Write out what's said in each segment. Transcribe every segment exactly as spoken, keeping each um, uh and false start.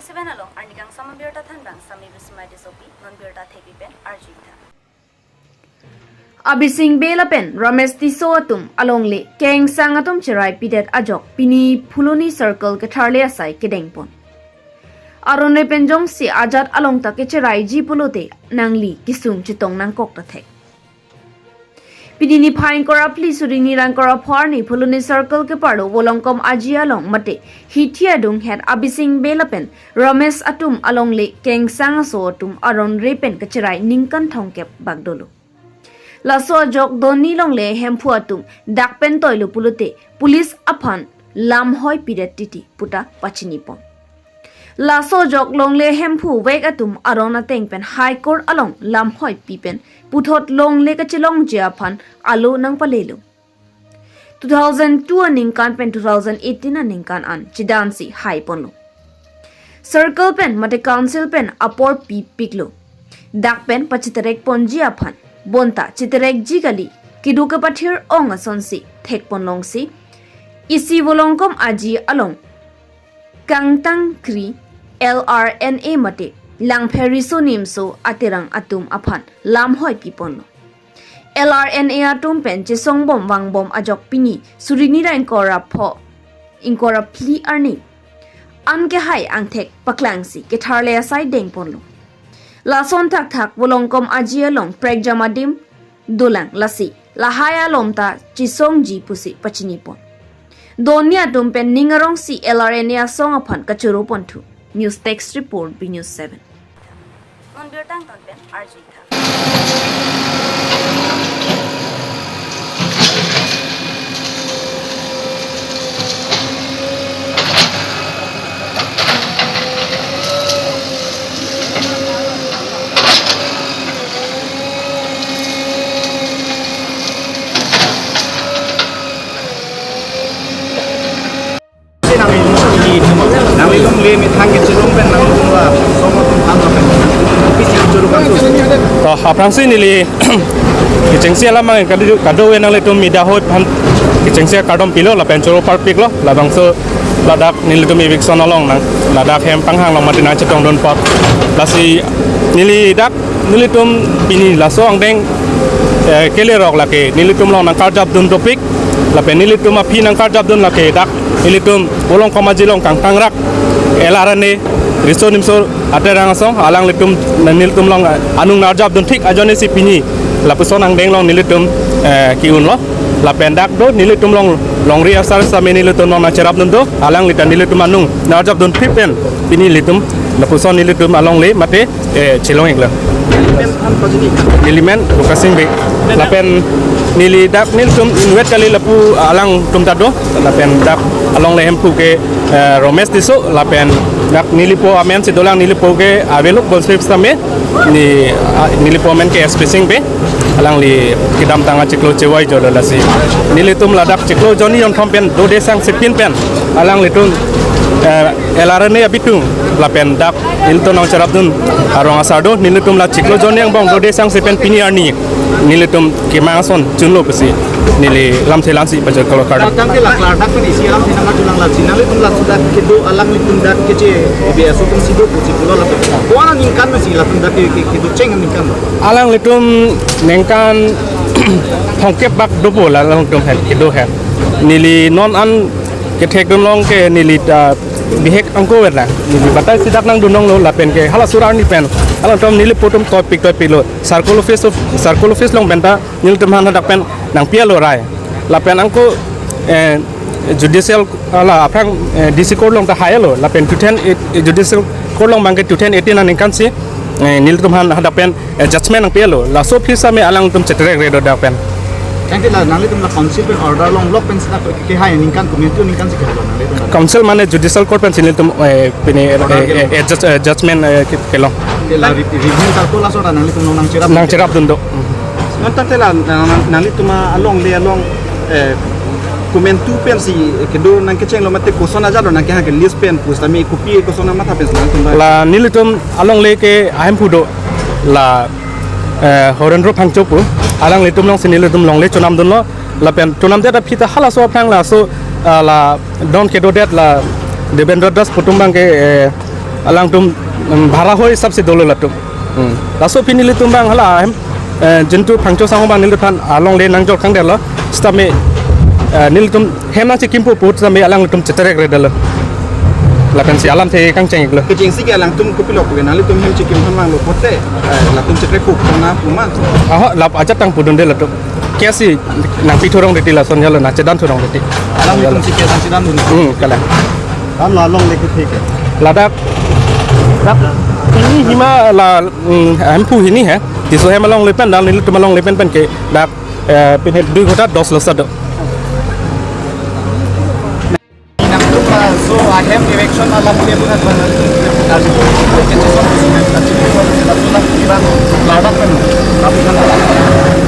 Seven along arnikangsam abirta thanbang Sami Bismai Tissopi, non birta thepi pen arjuitha. Abising Bey lapen Ramesh Tisso atum alongle kengsang atum cherai pidet ajok pini Phuloni Circle ketharle asai kedengpon. Aron re pen jongsi ajat along ta kecheraiji pulote nangli kesung chetong nangkok ta thek. Pini niphai ingkoi ra phli suri ni ra ingkoi ra pho arni Phuloni Circle keparlo Volongkom Aji along mate hithi adunghet Abising Bey lapen Ramesh atum alongle kengsang aso atum aron re pen kacherai ningkan thomkep bak dolo. Laso ajok donni longle hemphu atum dak pen toilo pulote police aphan lamhoi pidet titi puta pachinipon. Laso ajok longle hemphu vek atum aron ateng pen High Court along lamhoi pi pen puthot longle kachelongji aphan alo nangpalelo. Two thousand two aningkan pen two thousand eighteen aningkan an chedansi haiponlo. Circle pen mate council pen apor pipiklo. Dak pen pachiterek ponji aphan bonta chiterekji kali, kedo kepathir ong asonsi thekpon longsi isi Volongkom Aji along kangtangkri L R N A mate Langpher Riso Nimso Aterang atum aphan lamhoi piponlo. L R N A atum pen chesongbom vangbom ajok pini suri ni ra ingkoi ra pho ingkoi ra phli arni an kehai angthek paklangsi ketharle asai dengponlo. Lason thakthak Volongkom Aji along prekjam adim dolang, lasi lahai alom ta chesongji pusi pachinipon. Donni atum pen ning arongsi L R N A asong aphan kachoro ponthu. News Desk Report, B News seven. Non birta angton pen arjuitha. Nangli longle methang kechelong pen nangli longle asong atum than lapen pisi kechoro kan. To, aphrangsi neli kechengsi alam mang kado, kado-an nanglitum media ahut aphan kechengsi kardom pilo lapen choro parpiklo, labangso ladak nelitum eviction along nang ladak hem panghang along mati nangchetongdun apot. Lasi neli dak nelitum pini laso angdeng, eh, kelerok lake nelitum along nangkarjapdun dopik lapen nelitum aphi nangkarjapdun lake dak nelitum Volongkom Aji along kangtangrak L R N A Riso Nimso Aterang asong alanglitum nelitum along anung nang-arjapdun thik ajoinesi pini lapuson angdeng along nelitum, eh, ke-unlo. Lapen dak do nelitum along longri asar sami nelitum along nangcherapdun do, alangli ta nelitum anung nang-arjapdun thik pen pini nelitum lapuson nelitum alongle mate, eh, chelong-iklo. Neli men an pajini. Neli men Lukas Sing Bey. Lapen neli dak nelitum invite kali lapu alangtum ta do. Lapen dak alongle hemphu ke, eh, Ramesh Tisso. Lapen dak nelipo amen si dolang, nelipo ke aveluk bonsrip sami. Ni, ah, nelipo amen ke S P Sing Bey. Alangli kedamtang achiklo chevoi jolo lasi. Nelitum ladak chiklo jonni jonthom pen dode sang sipin pen alanglitum, eh, L R N A abitung lapen dak nelitum nangcherapdun arong asar do, nelitum la chiklo jonni angbong dode sang sipin pini arni nelitum kemang ason chunlo pusi neli lamthe lamsi pajor kalo kardom. Tangte la klardak pen isi alamthe nangkachulang lasi nanglitum la sudah kedo alanglitum dak keche B S O atum si do pusi pulo lapen ko-an aningkan si latum dak ke, ke, kedocheng aningkan. Alanglitum ningkan thomkep bak dopo la alangtum het kedo het. Neli non an kethekdun long ke neli ta bihek angko verlang. Neli batai si dak nangdun longlo lapen ke hala surar ni pen alangtum nelipo atum toipik toipiklo. Circle office of, circle office along pen ta nelitum aphan hadak pen nangpi-etlo rai. Lapen angko, eh, judicial, ah, la aphrang, eh, D C court along ta hailo. Lapen two thousand eight, eh, judicial court along abangke two thousand eighteen aningkan si, eh, nelitum aphan hadak pen, eh, judgment nangpi-etlo. Laso aphi sami alangtum cheterekre do dak pen. Tangte la nanglitum la council pen order longlok pen sita kehai aningkan, komantu aningkan si kehailo nanglitum la. Council mane judicial court pen si nelitum, eh, pini, eh, order eh, eh, judge-, eh, judgment, eh, ke-, kelong. Tangte la re-, review circle aso ta nanglitum along nangcherap. Nangcherapdun do. Non tangte la nang, nang, nanglitum alongle along, eh, komantu pen si kedo nangkechenglo mate koson ajat lo nangkehang ke list pen pusitame kopi koson amatha pen si nangtum ba. La nelitum alongle ke ahemphu do la, eh, Horendro Phangcho pu, alanglitum along si nelitum longle chonamdunlo lapen chonamdet aphi ta halaso aphrang laso, ah, la don kedodet la Devendra Das pu atum abangke, eh, Alangtum, um, bhara ahoi hisap si dolo latum. Hmm. Laso aphi nelitum abang hala ahem, eh, jintu Phangcho Sangho abang neliphan alongle nangjor kangdetlo. Sitame, eh, nelitum hem nangchekimpo pu sitame alanglitum cheterekredetlo. Lapensi alamthe kangcheng-iklo. Kechengsi ke alangtum kopilo pu ke nanglitum hem chekim aphan vanglo pote, eh, latum chekrek kuk kona puma. Aho, lap ajat tang pudunde latum. Case si nangpi thurong titi lason jalo, nangchedan thurong titi. Alanglitum si case nangchedan dun. Hmm, kalang. Kan la alongle kethe ke. Ladak. Dak. Pini hima la, mm, Hemphu hini he. Tisso hem alongle pen, dal nelitum alongle pen pen ke. Dak, eh, pini dui kota dos lo sado. So, ahem eviction alam ke bukan.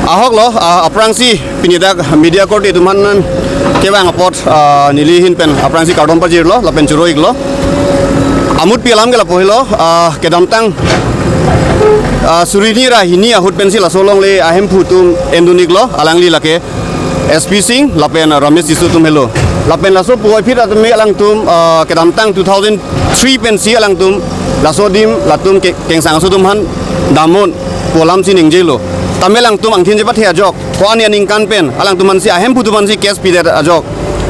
Ahok lo, ah, aphrangsi pini dak media korte atum aphan kevang apot, ah, neli ahin pen aphrangsi kardom pajirlo, lapen choro-iklo. Amutpi alam ke lapu helo, ah, kedamtang, ah, suri hini ra hini ahut pensi laso alongle aHemphu atum endun-iklo, alangli lake S P Singh, lapen Ramesh Tisso atum helo. Lapen laso puvoiphit atum alangtum, ah, kedamtang two thousand three pensi alangtum laso adim latum ke, Kengsang aso atum aphan damnon pu alamsi ningjelo. Tame alangtum angthin chepathe ajok, ko-an aningkan pen alangtum aphansi, aHemphu atum aphansi case pidet ajok,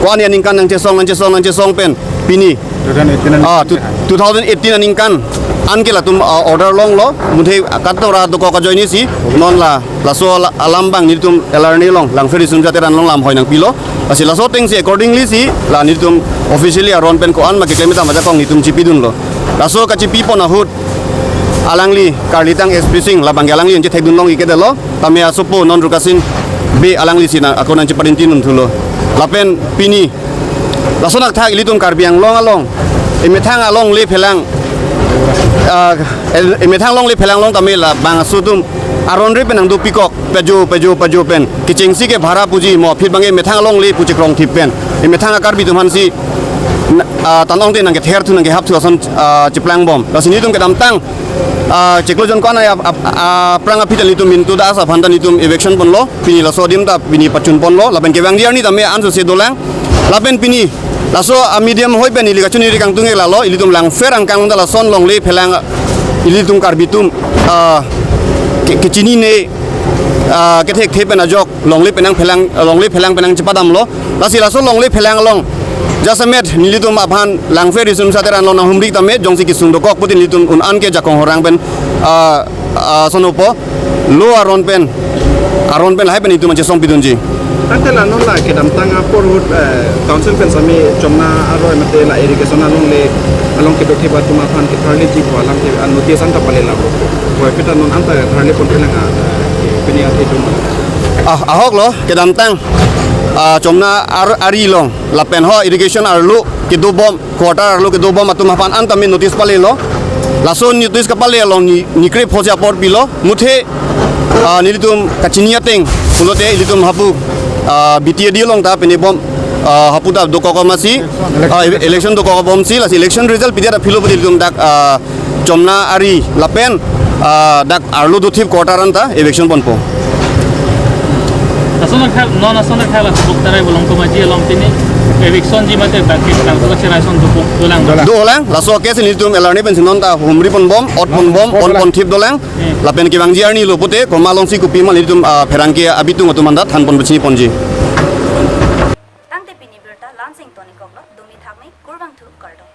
ko-an aningkan nangchesong, nangchesong, nangchesong pen pini, two thousand eighteen an ah, tu-, two thousand eighteen aningkan anke latum, ah, order longlo, muthe katora dokok ajoinesi non la, laso ala-, alam abang nelitum L R N A along, Langpher Risumsa Teron along lam hoi nangpilo. Lasi laso atengsi accordingly si la nelitum officially aron pen ko-an ma keklem ta majakong nelitum chipidunlo. Laso kachipipon ahut alangli karlitang S P Singh labang ke alangli anche thekdun long-ik-edetlo. Tame asopo non Rukasin Bey alanglisi na ako nangcheparinti nun thulo. Lapen pini lason athak ilitum Karbi Anglong along emethang alongle phelang, ah, el-, emethang alongle phelang long tame labangso atum aron re pen nangdopikok, pejo, pejo, pejo pen. Kechengsi ke bhara puji mo, aphi abang emethang alongle pu chekrongthip pen. Emethang a-Karbi atum aphansi na, ah, tan-ong te nangkether thu, nangkehap thu ason, ah, cheplang bom. Lasi nelitum kedamtang, ah, chiklo jon ko-an a-, a-, a-, aphrang aphi ta nelitum Mintu Das aphan ta nelitum eviction ponlo, pini laso adim ta pini pachun ponlo, lapen kevangji arni tame ansose dolang, lapen pini laso a-medium ahoi pen ili kachini ri kangtung-ik lalo, ilitum Langpher angkang ta lason longle phelang, ilitum Karbi atum, ah, ke-, kechinine, ah, kethekthe pen ajok longle penang phelang, longle phelang penang chepadamlo. Lasi laso longle phelang along jasemet nelitum aphan Langpher Risumsa Teron along nanghumri tame jongsi kesung dokok putin nelitum un-an ke jakong horang pen, ah, ah, sonopo lo aron pen, aron pen lahai pen itum anchesong pidunji. Tangte la non la kedamtang apor ahut, eh, council pen sami Chomna aroi mate la irrigation alongle along kedo theba atum aphan ketharliji pu alam ke, ah, notice anta pale la. Puvoiphit non anta tharli pon phelang, ah, pini athe atum. Ah, ahok lo, kedamtang, ah, Chomna ar-, ari along, lapen ho irrigation arlo kedobom, quarter arlo kedobom atum aphan an tame notice palelo. Laso notice kapale along ni, ni krepho si apor pilo. Muthe, ah, nelitum kachini ateng pulote ilitum hapu, ah, B T A D along ta penebom, ah, hapu ta dokok amatsi, ah, election dokok abomsi, lasi election result pidia ta philo pudi ilitum dak, ah, Chomna ari lapen, ah, dak arlo dothip quarter anta eviction ponpo. Ason akhak, non ason akhak la subuk tarai bolong komaji along pini eviction ji mate bangke tang suka cherai son dupuk dolang. Dolang. Dolang, laso case nelitum L R N A pensi non ta humri ponbom, ot ponbom, pon ponthip dolang. Hmm. Lapen kevangji arni lo pute, koma alongsi kopi ma nelitum, ah, pherangke abitung atum anta than pon bechini ponji. Tangte pini birta la-ansi ingtonikoklo, dumi thakmi, kurvangthu, kardom.